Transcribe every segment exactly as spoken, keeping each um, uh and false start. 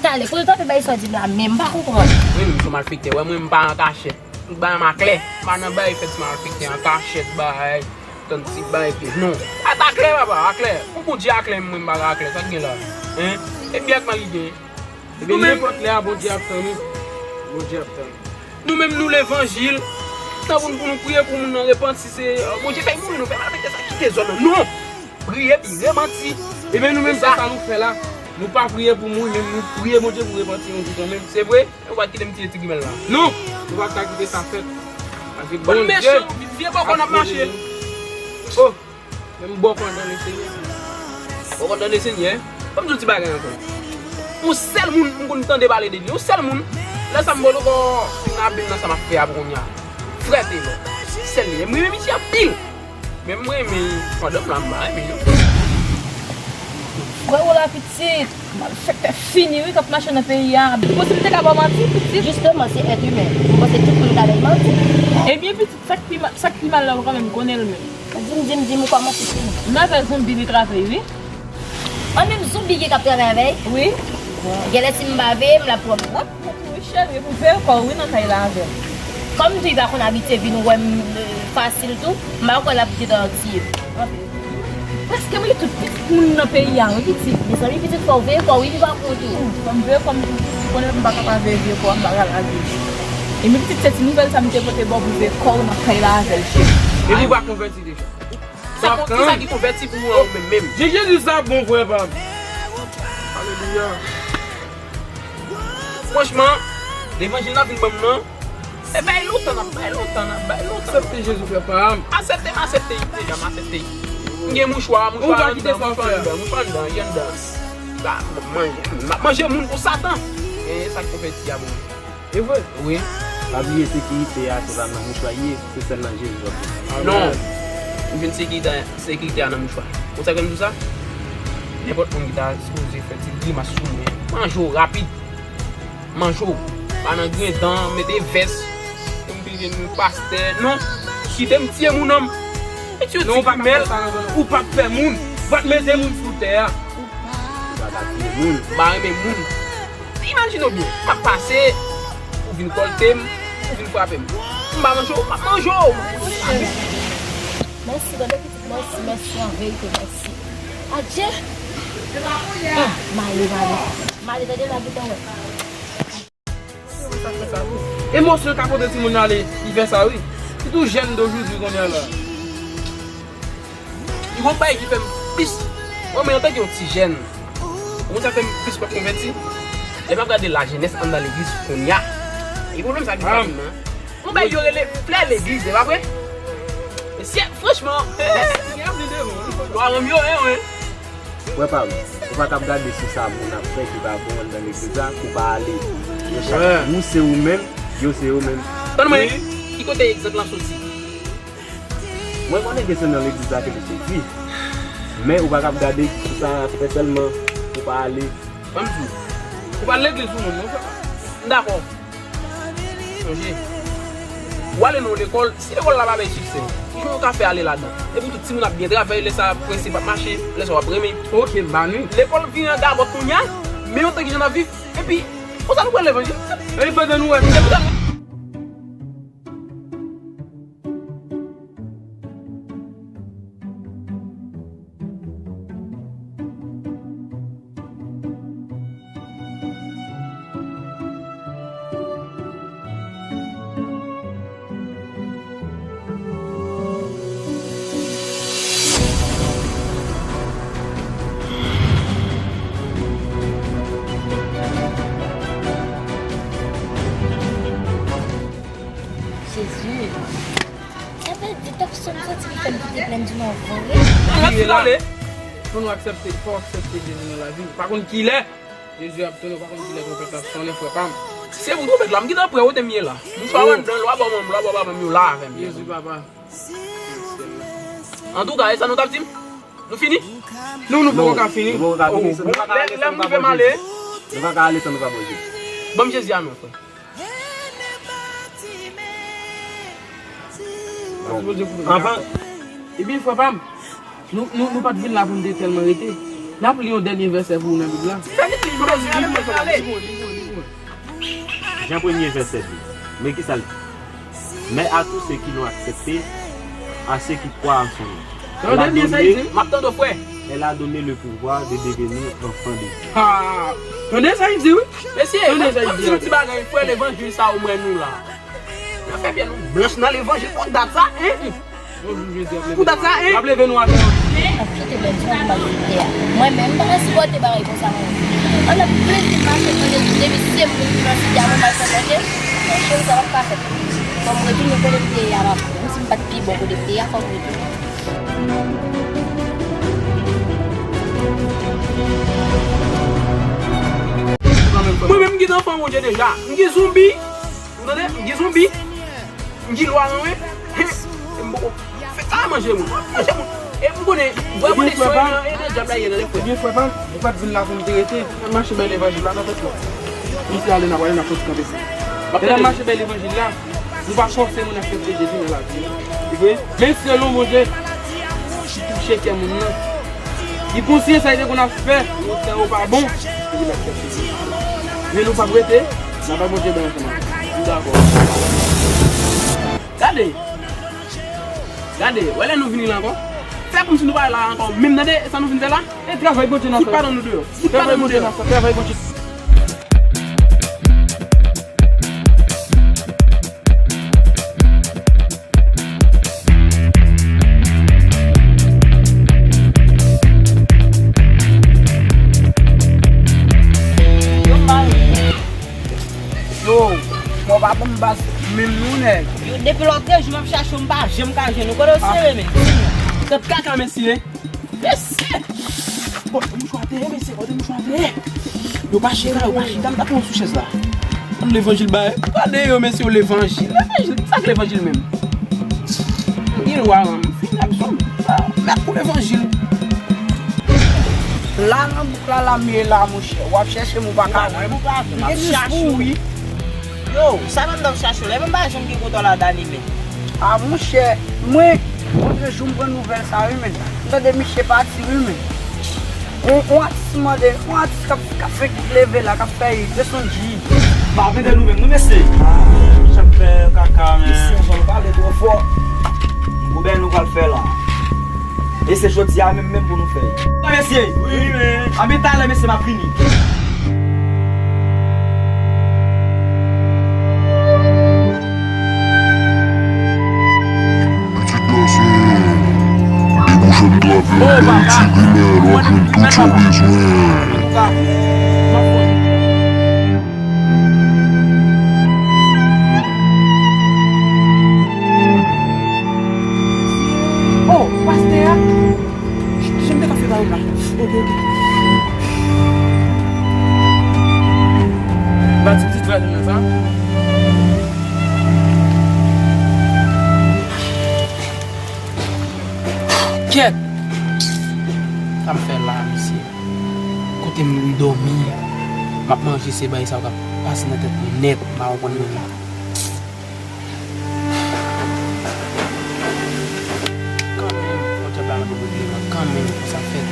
Talè, kote w t ap bay sa w di m la menm, m pa konprann. Mwen menm se yon malfektè, wè mwen m pa an kachèt. Tout bagay m aklè. M pa nan bay fè ti malfektè an kachèt, bay, tann ti bay, epi non. Sa ta klè, papa, aklè. Pou Bondye aklè, mwen m pa ka aklè, sa k gen la? Hein? E byen ak mal li gen. Ebyen, nenpòt lè a, Bondye ap tann ou. Bondye ap tann ou. Nou menm, nou levanjil. Tankou pou nou priye pou moun nan repanti, se, euh, Bondye fè mouri, nou fè malfektè sa kite zòn nan. Non! Priye, pi repanti. Ebyen, nou menm, se sa nou fè la. Nou pa priye pou mouri, men nou priye Bondye pou repanti yon jou kanmenm. Se vre? Ou pa t kite m tiye ti grimèl la. Non! Nou pa t ka kite sa fèt. Paske Bondye ap pwoteje nou. Vye bòkò n ap mache. Oh! Men m bòkò anndan Lesenyè. Bòkò anndan Lesenyè? Ban m di w ti bagay ankò. Yon sèl moun m konn tande pale de li. Yon sèl moun. Lè sa m poko fin abim nan sa m ap fè a pou kounye a. Frè Telò. Sèl li. M renmen misye anpil. Men m renmen pandan m la, m pa renmen li. Frè w la pitit. Malfektè fini wi k ap mache nan peyi a. Posib li te ka ba w manti, pitit? Jisteman, se èt imen. M panse tout moun ka bay manti. Ebyen, pitit, sa k pi ma-, sa k pi mal la, ou kanmenm konnen l menm. Di m, di m, di m, ou kòmanse fini. M avè zonbi li travay, wi. An, menm zonbi ki ap travay avè l? Wi. Genlè si m pa veye, m la pran pran. Wi, cheri, pou veye kò w, wi, nan kay la avè l. Kòm tou, li pa konn abitye vin wè m, euh, fasil tou, m pa kwè l ap gentan tiye m. Prèske m gen tout pitit moun nan peyi a, wi, pitit. Mezanmi, pitit, fò w veye kò w, wi, li pa pou ou tou. Fò m veye kò m tou, pitit, ou konnen m pa ka pa veye vye kò a, m pa ka lage. E men pitit, se ti nouvèl sa m te pote ba w pou veye kò w nan kay la avè l, cheri. Epi ou pa konvèti deja? Sa kon-, kisa ki konvèti pou ou an ou menm menm? Jezi sa bon, frè pa m. Alelouya. Franchman, levanjil n ap vin ban m nan, e bay lontan n ap bay, lontan n ap bay, lontan. Aksepte Jezi, frè pa m. Aksepte, m aksepte deja, m aksepte. M gen mouchwa, mouchwa anndan, mouchwa anndan, mouchwa anndan, li anndan. Ba, m ap manje, m ap manje moun pou Satan. E sa k konvèti a, bon. E vre? Wi. Pa bliye sekirite a, se pa nan mouchwa l ye, se sèl nan Jezi w ap jwenn. Non. M jwenn sekirite, sekirite a nan mouchwa. Ou sa k fè m di w sa? Nenpòt moun ki ta sipoze fè ti grimas sou mwen, manje w rapid. Manje w. Pa nan grenn dan, mete vès. Pou m vin vin yon pastè. Non. Kite m tiye moun an m. Pitit, non, ou pa ka fè sa nan zòn nan. Ou p ap fè moun. Ou p ap mete moun sou tè a. Ou pa ka tiye moun. M pa renmen moun. Imajine w byen, m ap pase, ou vin kòlte m, ou vin frape m. M pa manje w, m ap manje w. Mèsi, tande pitit, mèsi, mèsi, an verite, mèsi. Adje! Ah, m ale, m ale. M ale, tande la, gentan wè. Emosyon ka pote timoun ale, li fè sa, wi. Sitou jèn de jodi kounye a la. Li gon bagay ki fè m plis. Mwen, men antanke yon ti jèn, ou konn sa fè m plis pap konvèti? Lè m ap gade lajenès anndan legliz kounye a. E pwoblèm sa ki pa vin nan. Yon bagay yo rele flè legliz, se pa vre? Mesye, franchman, yo a ranm yo, en, wen. Frè pa m, ou pa kab gade sou sa moun ap fè ki pa bon anndan legliz la, pou pa ale. Yo chak, ou se ou menm, yo se yo menm. Tann mwen, ki kote egzanp lan soti? Mwen konnen ke se nan legliz la ke li soti, men ou pa kab gade sou sa y ap fè sèlman pou pa ale. Ban m di w, ou pa al legliz pou moun, non, frè. M dakò. Sonje, ou ale nan yon lekòl, si lekòl la pa bay siksè, kijan w ka fè ale ladan? Epi tou, timoun ap byen travay, lè sa prensip ap mache, lè sa w ap renmen. Ok, m pa nwi. Lekòl vin an gagòt kounye a, men yon tan kijan n ap viv, epi, konsa nou pran levanjil. Epi pandan nou wè. Epi sa Jezi. Sa vle di, tank sou m santi li fè m kite plenn di non vre. Ann ap finale. Fò nou aksepte, fò w aksepte Jezi nan lavi w. Pa konn kilè Jezi ap tounen, w pa konn kilè twonpèt la ap sonnen, frè pa m. Se pou twonpèt la, m gentan prè kote m ye la. Mouchwa w anndan, lwa bò manm, lwa bò manm yo la avè m. Jezi papa. Antouka, e sa nou t ap di m? Nou fini? Non, nou poko ka fini. Nou poko ka fini, nou pa ka ale san nou pa ba w Jezi. Nou pa ka ale san nou pa ba w Jezi. Ban m Jezi a non, frè. Bon. Anvan. Ebyen, frè pa m, nou, nou, nou pa t vin la pou n te tèlman rete. N ap li yon dènye vèsè pou ou nan Bib la. Fè Jan premye vèsè di, men kisa l di? Mais à tous ceux qui l'ont accepté, à ceux qui croient en son nom, elle a donné, m ap tande w, frè. Elle a donné le pouvoir de devenir enfant de Dieu. Ah, tande sa l di, wi. Mesye, tande sa l di, yon ti bagay, frè, levanjil sa ou mwen nou la. Yo fè pye nou blanch nan levanjil pou dat sa, hein? Pou dat sa, hein? L ap leve nou atè. Ap kite bèl ti moun malfektè a. Mwen menm, m pa ka sipòte bagay konsa, mwen. An ap plede mache tande depi se moun ki nan site a, mwen mal fè manje. Men cheri, sa p ap ka fèt. Fò m retounen kote m te ye a, m ap, menm si m pa t pi bon kote m te ye a, fò m retounen. Mwen menm, m gen zanmi Bondye deja. M gen zonbi. Ou tande? M gen zonbi. M gen lwa nan men. E m poko fè sa manje moun. Manje moun. E m konnen, vwè konnen swen nan, e nan dyab la ye nan lè frè. Ebyen, frè pa m, ou pa t vin la pou m te rete. N ap mache bay levanjil la nan tèt la. Misye ale, n ap ale, n ap soti kanpe sa. Lè n ap mache bay levanjil la, nou pa fòse moun aksepte Jezi nan lavi yo. Ou vre? Men selon Bondye, li touche kè moun nan. Li konsyan sa li te konn ap fè, yo fè yo pa bon, epi l aksepte. Men nou p ap rete, n a bay Bondye bay ansanm avè l. M dakò. Gade. Gade, wè lè nou vini la ankò. Fè kòmsi nou pa la ankò. Menm tande sa nou vin fè la. E travay Bondye n a fè. Fout pa nan nou deyò. Fout pa nan nou deyò. Travay Bondye n a fè. Travay Bondye. Yo, mwen pa bon baz menm non nèg. Yo, depi lòt jou m ap chache w, m pa janm ka jwenn ou. Kote w sere men? Tèt kaka mesye. Mesye! Kote mouchwa te ye, mesye, kote mouchwa te ye? Yo pa chita, yo pa chita, m ta pran sou chèz la. Levanjil bay. Gade yo, mesye, levanjil. Levanjil, sa k levanjil menm? Gen lwa, man. Fini ap zon. Mèt pou levanjil. La nan bouk la, la m ye la, monchè. W ap chèche m, ou pa ka wè m. M gen dis pou ou, wi. Yo, sa menm nan chache w la, menm pa janm gen kontwòl a Dani, men. A, monchè, mwen, lòt jou m pran nouvèl sa, wi, men. M tande misye pati, wi, men. On, on atis mande, on atis k ap, k ap fenk leve la, k ap fè hit, desann G. Pa vende nou menm, non, mesye. Ah, sa k fè kaka, men. Mesye, w pale twò fò. Gwo bèl nou pral fè la. E se jodi a menm, menm pou nou fè. Mesye. Wi, men. Anben talè, mesye, m ap vini. Pitit gason, debouche m trape yon bèl ti grimèl, w ap jwenn tout sa w bezwen. Oh, pastè a. Jan m te ka fè ba ou la. Ok, ok. Ba ti pitit frè nou nan sa. Kèt! Sa m fè la, mesye? Kote m dòmi, m ap manje, se bagay sa yo k ap pase nan tèt mwen nèt, m pa konprann menm. Kanmenm, fò dyab la mande pou regle mwen kanmenm pou sa fèt.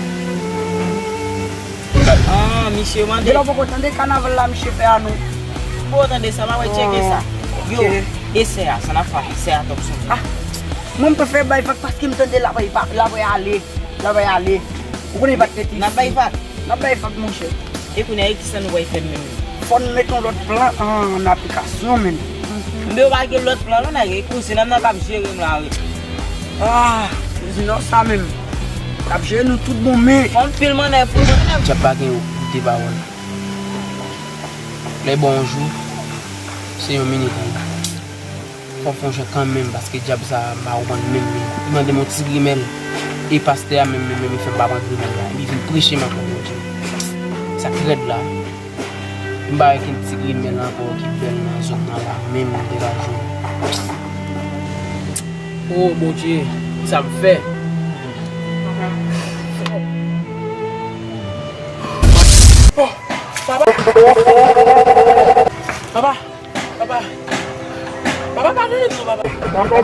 Ah, misye mande. Genlè w poko tande kanaval la misye fè a nou. Poko tande sa, m ap wè tcheke sa. Yo, e sè a, sa n ap fè, sè a tòp sou mwen. Ah, mwen m prefere bay vag paske m tande l ap, l ap ale, l ap ale. Ou konnen vag te ti. N ap bay vag. N ap bay vag, monchè. E kounye a, e kisa nou pral fè menm? Fò n met yon lòt plan an aplikasyon, menm. Men yo pa gen lòt plan non, nèg. E kouzen an nan k ap jere m la, wi. Ah, kouzen an sa menm. L ap jere nou tout bon, men. Fò n pil mannèv pou mwen, nèg. Dyab pa gen koute pawòl. Lè bon jou, se yon minit, wi. Fò m fè yon jan kanmenm, paske dyab sa a, m pa konprann menm li. Li mande m yon ti grimèl. E pastè a menm, menm, menm, li fè m pa pran grimèl la. Li vin preche m ankò, Bondye. Sa k rèd la, m pa wè kenn ti grimèl ankò ki bèl nan zòn nan la, menm degaje w. O Bondye, sa m fè? Oh, papa! Papa! Papa! Papa, padone m non, papa. Papa,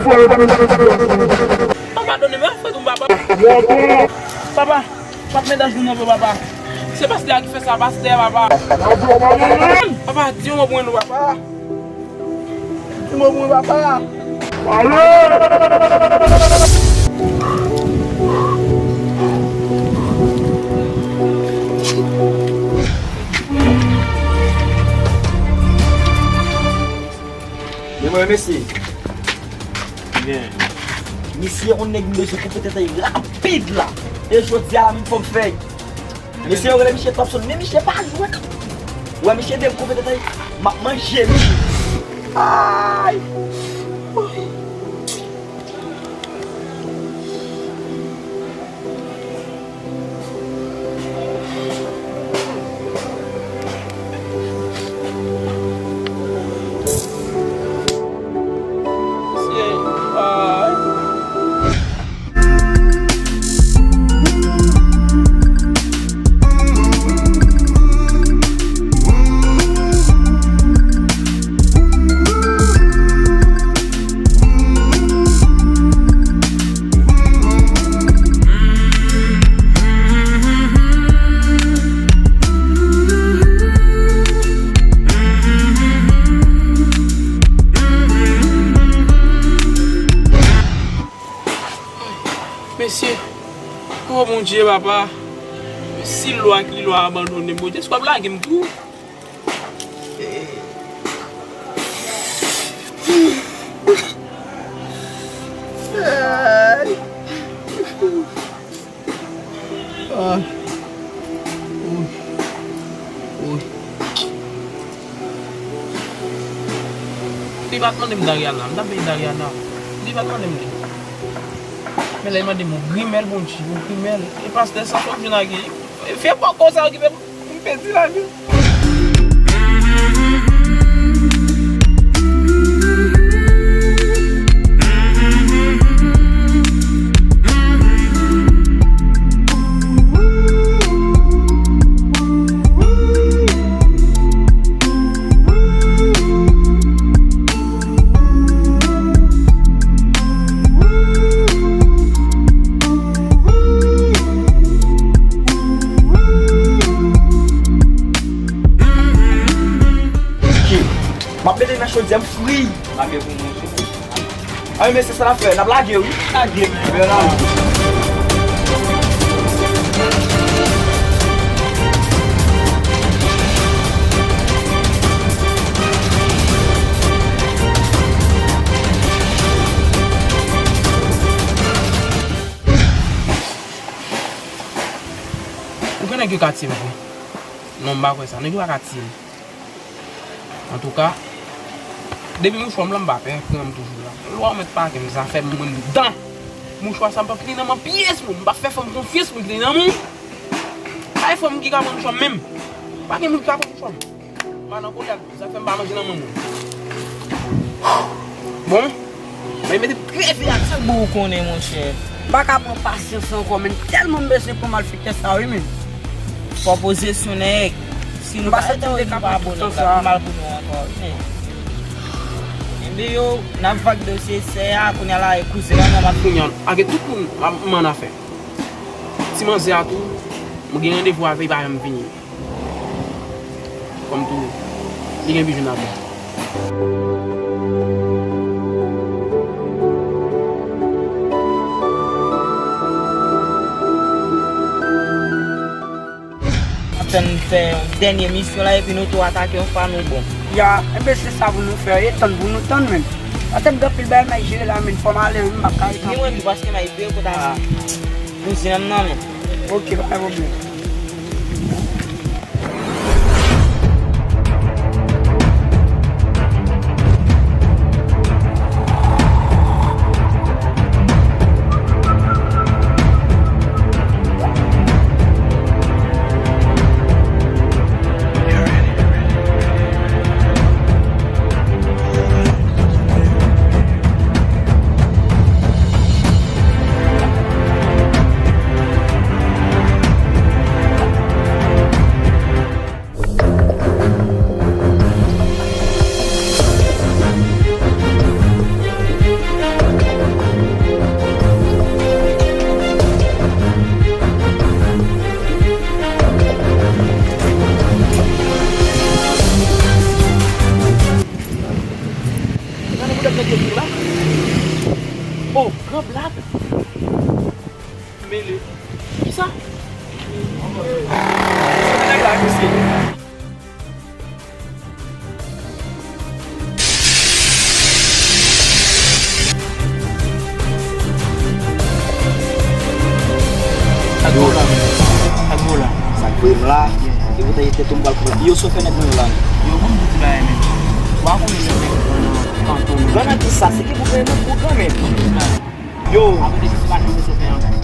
padone m, fè tou, papa. Papa, papa, medaj nou non, papa. Se pastè a ki fè sa, pastè, papa. Papa, di yon mo pou mwen non, papa. Di yon mo pou mwen, papa. Men mwen, mesye. Byen. Misye, yon nèg m bezwen koupe tèt li rapid la. E jodi a la, m fò m fè. Mesye, yo rele misye Thompson, men misye pa jwe. Wè, misye de m koupe tèt li, m ap manje misye. Ay! Mesye, o Bondye, papa, si lwa ak li lwa abandone m, Bondye, èske w ap lage m tou? Ay. Ah. Woy. Woy. Li pa t mande m Dariana, m t ap veye Dariana. Li pa t mande m li. Men lè l mande m, ou grimèl, Bondye, ou grimèl. E pastè sa fò m jwenn ak li. Fè poko sa okipe m. M pèdi lavi m. Ok. M ap mete nan chodyè, m fri. Lage pou mwen tou. Ay, men se sa n ap fè, n ap lage, wi. Lage, men. Bèl la. Ou gen nèg yo ka tiye m vre. Non, m pa kwè sa. Nèg yo pa ka tiye m. Antouka, depi mouchwa m la, m pa pè, pran m toujou la. Lwa w mèt pake m, zafè m, mwen m dan. Mouchwa sa m p ap li nan men pyès moun, m p ap fè fanm konfyans pou m li nan men w. Pa gen fanm ki ka pran mouchwa m menm. Pa gen moun ki ka pran mouchwa m. M pa nan kolyat, zafè m pa manje nan men moun. Bon, mwen mete m kreve ak sa. Bon, ou konnen, monchè. M pa ka pran pasyans ankò, men tèlman m bezwen pran malfektè sa, wi, men. Fò poze sou nèg. Si nou pa soti m de ka pran tout tan sa. Mal pou nou ankò, wi, men. Enben yo, n ap vag dosye sè a, kounye a la, e kouzen an, nan m ap. Kounye a, ake tout moun, m ap, m ann afè. Ti manzè a tou, mwen gen randevou avè l, li pa janm vini. Kòm tou, li gen bizou nan men. Ap tann fè yon dènye misyon la, epi nou tou atake yon fwa nou bon. Ya, enben se sa pou nou fè, e tann pou nou tann menm. Atè m gen anpil bagay m al jere la, men fò m ale wi, m p ap ka rete. Ni mwen tou, paske m al veye kote a. Kouzen m nan men. Ok, pa gen pwoblèm. La, e poutèt tèt ou m pral pran. Yo, sofè nèg mwen yo la. Yo, bon, bon ti bagay, men. Wa konnen nèg nan kanton. Grann an di sa, se ki pou gen nan pou kanmenm. Yo. Akote ki se pa janm sofè an.